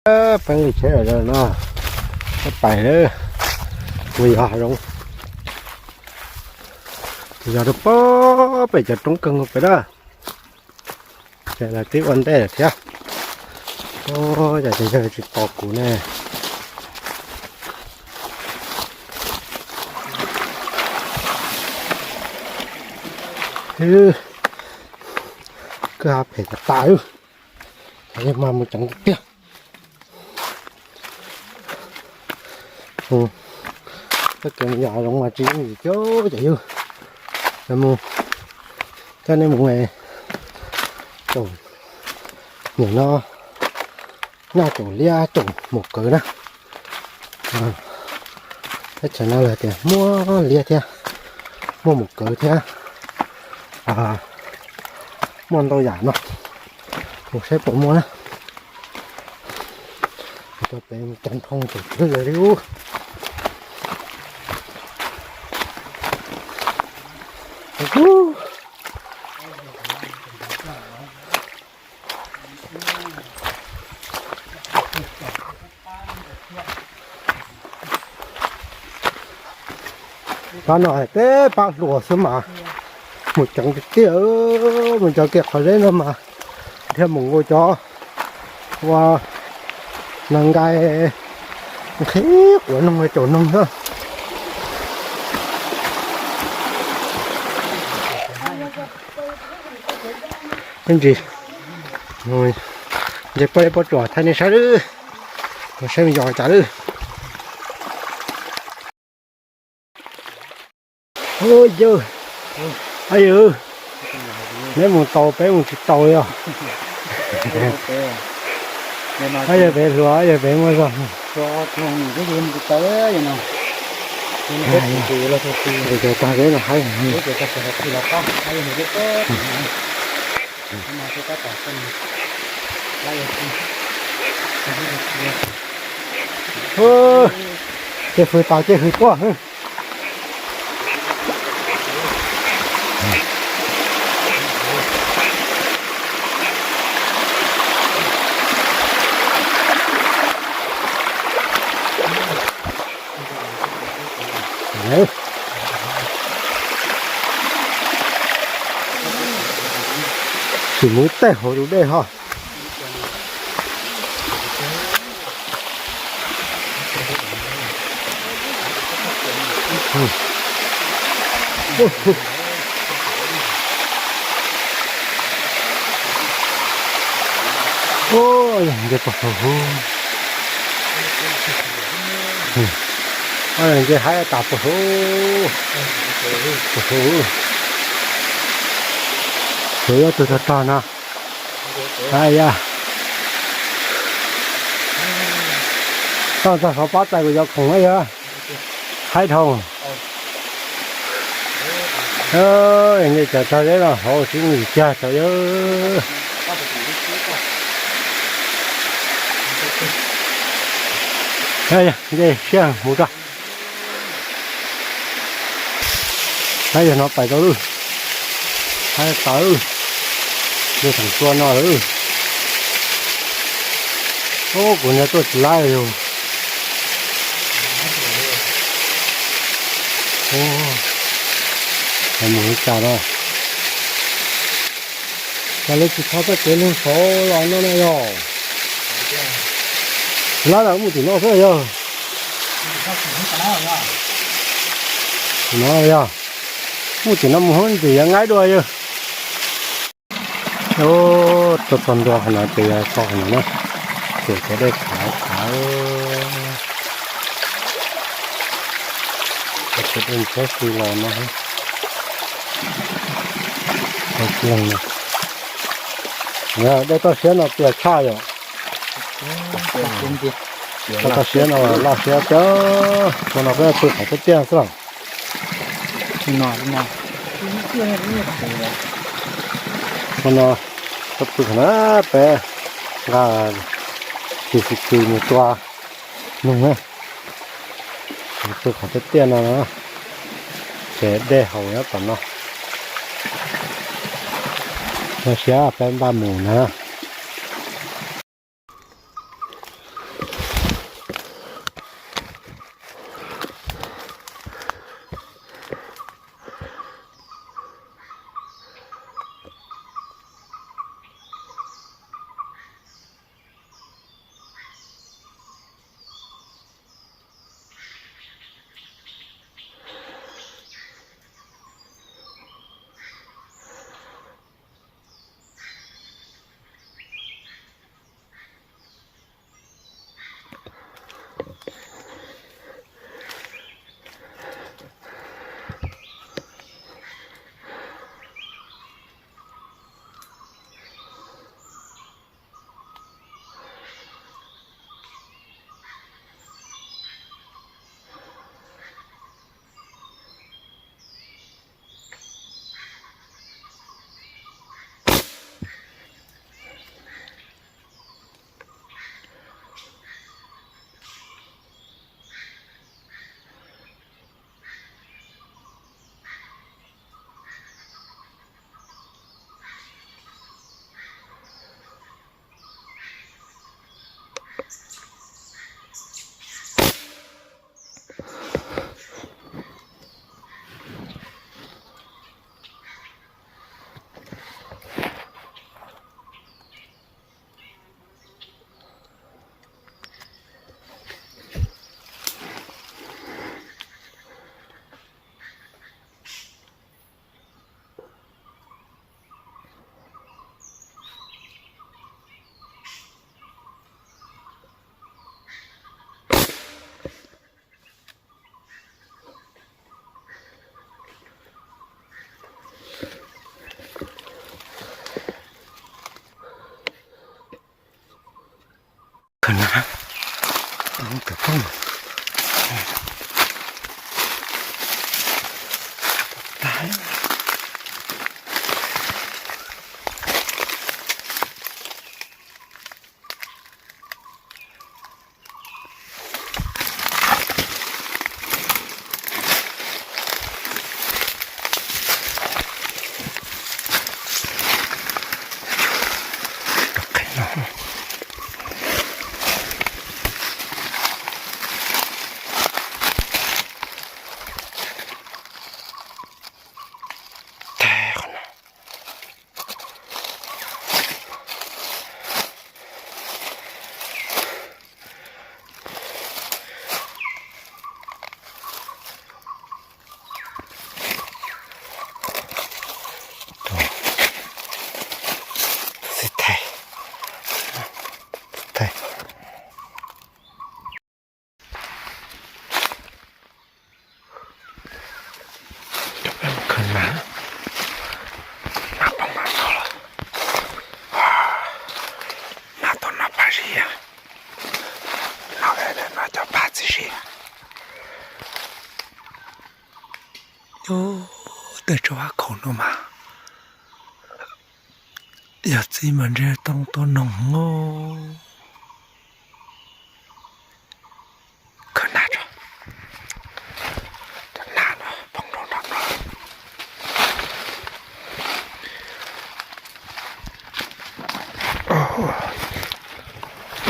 Peb li tsheb no, peb pais lawm, mus yos hav zoov, yos rau pem cov roob kawg nkaus pem na. Ces lawv twb ua ntej lawm thiab. Ua cas ces yawg tsis tos kuv ne. Kwj ha phem tas tas, yog mas mus ceev tiag. Txoj kev yos zoov mas tsis yooj yim cov yawg. Mus, coj nej mus caum, nim no noj caum liab caum maum kawv na. Teb chaws no lawv tias muaj liab thiab, muaj maum kawv thiab, muaj ntau yam no. Mus saib puas muaj na. Cov pem cov nroo tseem tswv lawm li ub. Pab no hais teb pab hluas xwb mas mus ceev tiag tiag, mus cov kiag qhov zeb no mas dhia mus nkaus cov ua nas nkais nqhis quav noog caum noog xwb. Ib ntsis nce pob zeb pob tsuas thaij nej saib lawm, saib yos cas lawm. Yawg, yawg, neb mus tau peb mus tsis tau li os. Yawg pem hluas, yawg pem muaj zog. Tag zeb no haib. Ces fwj tas ces fwj tuaj. Tsis mus tej hauv tus dej ho. Nce pog saum huv, nce haib tas pog saum huv, tsuas yog tus tog tog no. Aw, tog txog saum pob txais kuv cov khoom na yog haib dhau. Nce cov tog zeb no hauv tsis yooj yim kiag tau yawg. Nce siab mus tso. Haib yog no pais tau lawm. Haib tawv, nce tseem tua no lawm. Ub, kuv niag tuaj tsis laib yus. Mus li cas no? Cas lawv tsis tso txoj kev lug saud los no na yog? Tsis laib lawm, mus tim no xwb yog. No yog, mus tim no mus hauv ntxim yuav nqaib dua yog. Tuaj txog ntua qhov no ces yog txog qhov no na, ces cov dej khav khav, cov dej ntxhiab xwb los no. Dej toj siab no tias tshaj yom. Toj siab no loj siab tiag, ua no peb pw qhov tiaj tiaj xwb los. Ua no peb pw qhov na, peb nqa tis xis tis mus tua noog na. Pw qhov tiaj tiaj no, ces dej haus nyob tom no. Loj siab peb npaj mus na. Mas tau no pab zib, no, no cov pab txiv zib. Ub, tej tsob hab khaum no mas yog txiv mas ntshe tau tuaj noog. Khawb nag tso, cov nag no poob rau nram no.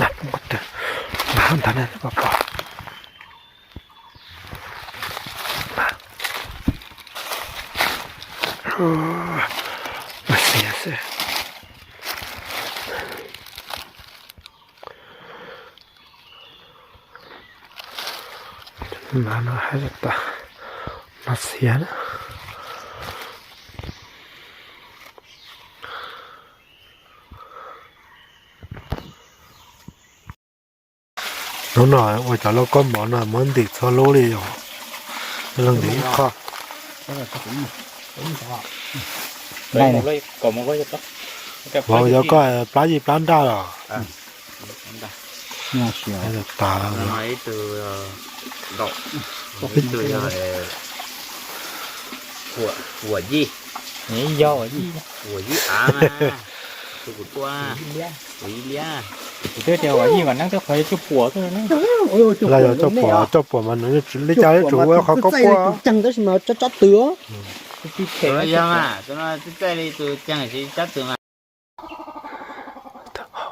Nag poob ko tw, nag ntawd ne pom pom. Mas xiav xwb. Mas no hais tas, no xiav na. Hnub no ua cov lauj kaub mov no muab ntim txhua lub li yom, los ntim ib qho. Vauv, yog koj plab yij plab nraj los? Tas, ib tug yog Huam Yij, Huam Yij av, tus kuv tua, Huam Yij liab. Kuv twb tias Huam Yij mas neeb twb qhov cuaj puas xwb. Los yog cuaj puas, cuaj puas mas nws li cas yuav tsum ua qhov koj puas. Txaij li tus ceeg tab sis mas tsob tsob tw.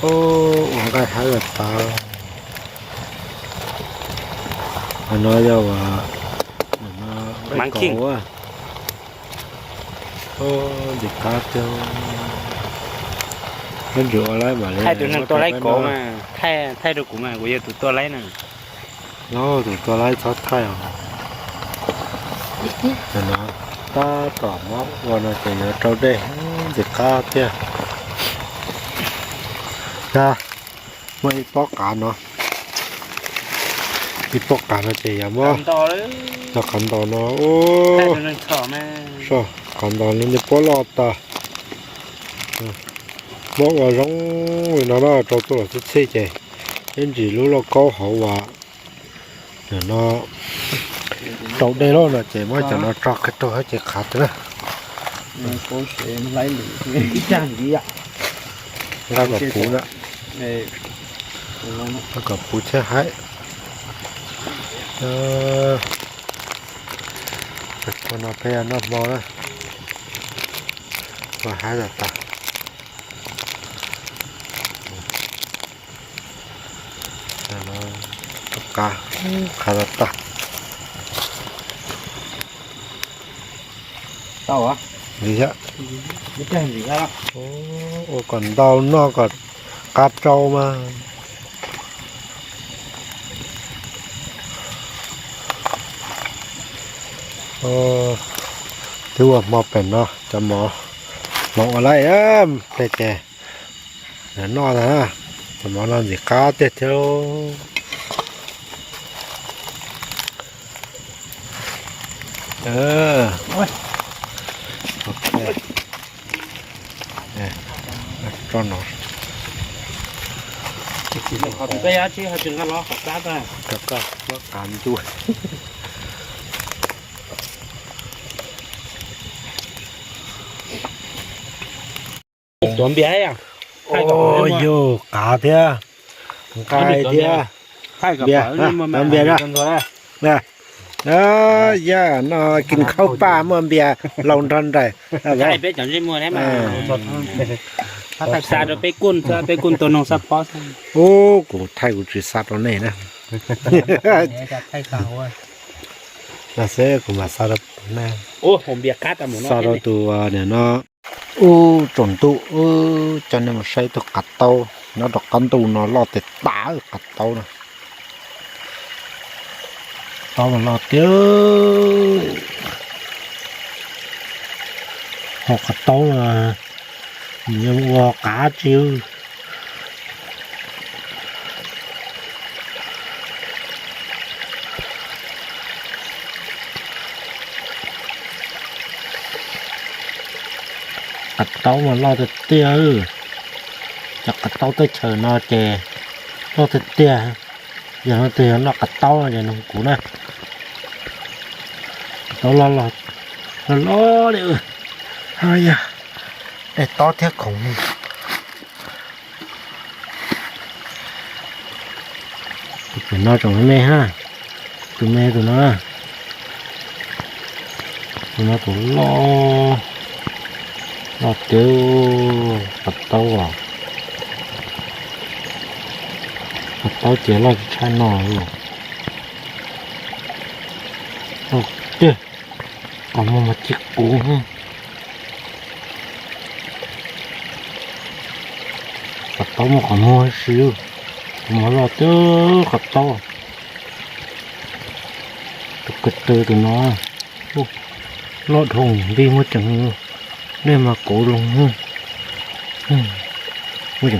Ua nqaij haib los tas. Qhov no yog ua, mab kheej. Ntxim qab tiag. Nyob ntsis ua laib mam li. Thaij tus neeg tua laib kov mas, thaij rau kuv mas kuv yog tus tua laib na. Los tus tua laib txhob thaij os. Tab tom mob ua no ces yuav rau dej, ntxim qab tiag. Yog muaj ib pob qav no, ib pob qav no ces yog muab, yog qav ntaus no. Qav ntaus no nws pob loj tas. Mob ua zoo li no na, rau tuaj los txhij txhij ces ib ntsis lub lauj kaub hauv uas no rau dej loj no ces muab cov no tso kiag rau hauv ces qhav tiag na. Nqa kom puv na, nqa kom puv thiab haib. Ua no peb noj hmo na, ua haib tas tas. Qav, qav tas tas. Ua kom ntau noj kom qab rau mas. Twb ua hmo pem no cov mov, mov ua laib pem ces noj tas, cov mov no ntxim qab tiag thiab. Tuav npias, yog qav thiab, nqaij thiab. Npias, npias, yaj no kis khaub paj muaj npias laus nrog nraim. Xa rau peb kuj, peb kuj tau noog xab phob. Ub, kuv thaij kuv tsis xa rau nej na. Xwb kuv mam xa rau nej. Xa rau tus niam no. Ub, tsaus ntuj, coj nej mus saib tus qav taub nyob rau qab ntuj no loj tiag tas, qav taub no. Taub mas loj tiag. Ho qav taub no mus ua qav tsi. Qav taub mas loj tiag tiag. Cov qav taub teb chaws no ces loj tiag tiag. Yog leej twg yog noj qav taub no ces nug kuv na. Qav taub loj loj, loj loj li. Yog dej tob thiab khoom. Tus pem no tseem me me na, tus me tus no, tus no tus loj, loj tiag. Qav taub, qav taub ces loj tshaj no. Loj tiag, qhov muag mas ci kuv. Qav taub muaj qhov muag si, qhov muag loj tiag qav taub. Tus ko taw tus no loj dhau nti muaj ceem, dej mas kauv loo.